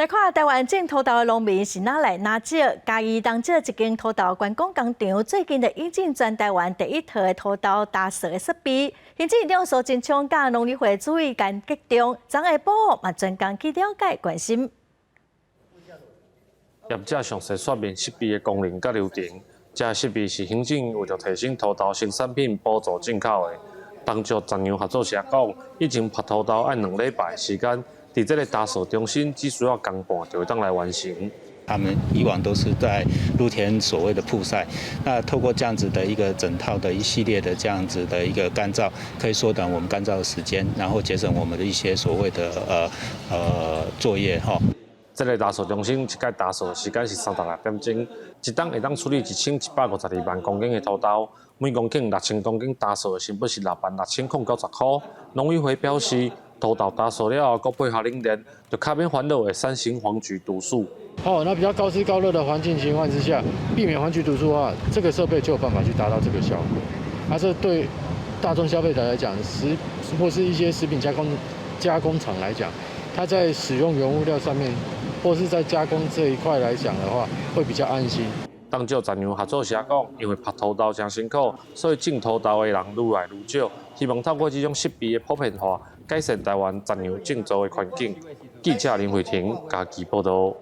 來看臺灣種土豆的農民是哪來哪少？嘉義東石一間土豆觀光工廠最近就引進全臺灣第一套的土豆打迸的設備。行政院長蘇貞昌佮農委會主委甘吉中，昨下晡嘛專工去了解關心。業者詳細說明設備的功能佮流程。這設備是行政院為著提升土豆生產品補助進口的。東石雜糧合作社講，以前曝土豆愛2禮拜時間，佇這个打迸中心只需要工半就會當來完成。他們以往都是在露天所謂的曝曬，那透過這樣子的一個整套的一系列的這樣子的一個乾燥，可以縮短我們乾燥的時間，然後節省我們的一些所謂的作業哈。這个打迸中心一擺打迸時間是36點鐘，一冬會當處理1152萬公頃的土豆，每公頃6000公頃打迸的成本是6萬6090塊。農委會表示，土豆打迸了後，閣配合冷鏈，就較免煩惱會產生黃曲毒素。哦，那比較高濕高熱的環境情況之下，避免黃曲毒素的話，這個設備就有辦法去達到這個效果。啊，這對大眾消費者來講，食或是一些食品加工廠來講，它在使用原物料上面，或是在加工這一塊來講的話，會比較安心。東石雜糧合作社講，因為曝土豆誠辛苦，所以種土豆的人愈來愈少。希望透過這種設備的普遍化，改善臺灣雜糧種植的環境。記者林慧婷嘉義報導。